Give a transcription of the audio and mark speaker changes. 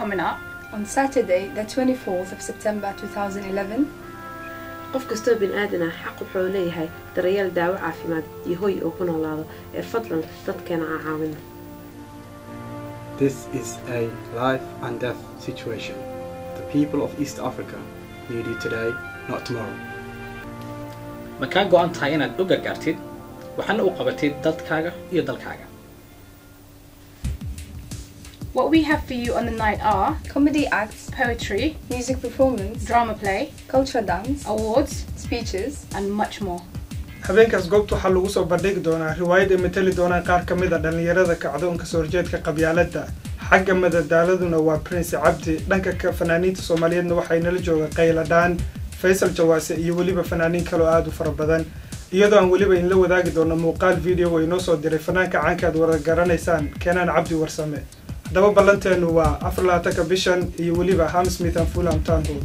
Speaker 1: coming up
Speaker 2: on Saturday, the 24th of September 2011.
Speaker 3: Qof kastoo bini aadan ah xaq wuxuu leeyahay daryeel, daawo caafimaad iyo hoy oo ku noolaado ee fadlan dadkeena aan caawino.
Speaker 4: This is a life and death situation. The people of East Africa need you today, not tomorrow.
Speaker 5: Ma kaa go'an tahay inaad u gargaartid waxaana u qabatid dadkaaga iyo dalkaaga?
Speaker 1: What we have for you on the night are
Speaker 2: comedy acts,
Speaker 1: poetry,
Speaker 2: music performance,
Speaker 1: drama play,
Speaker 2: culture dance,
Speaker 1: awards,
Speaker 2: speeches,
Speaker 1: and much more.
Speaker 6: Habeenkaas goobta waxaa lagu soo bandhigi doonaa riwaayad ay matali doonaan qaar ka mid a dhallinyarada kacdoonka soo horjeedka qabyaaladda. Xagga madadaaladuna waa Prince Cabdi. Dhanka ka fanaaniinta Soomaaliyeedna waxay nala jooga Qayladhaan, Faysal Jawaase iyo weliba fanaaniin kaloo aada u fara badan, iyadoo aan weliba inla wadaagi doono muuqaal video oo inoo soo diray fanaanka caanka aad wada garanaysaan, Keenaan Cabdi Warsame. Haddaba ballanteenu waa 24-ka bishan iyo weliba Hammersmith and Fulham Town Hall.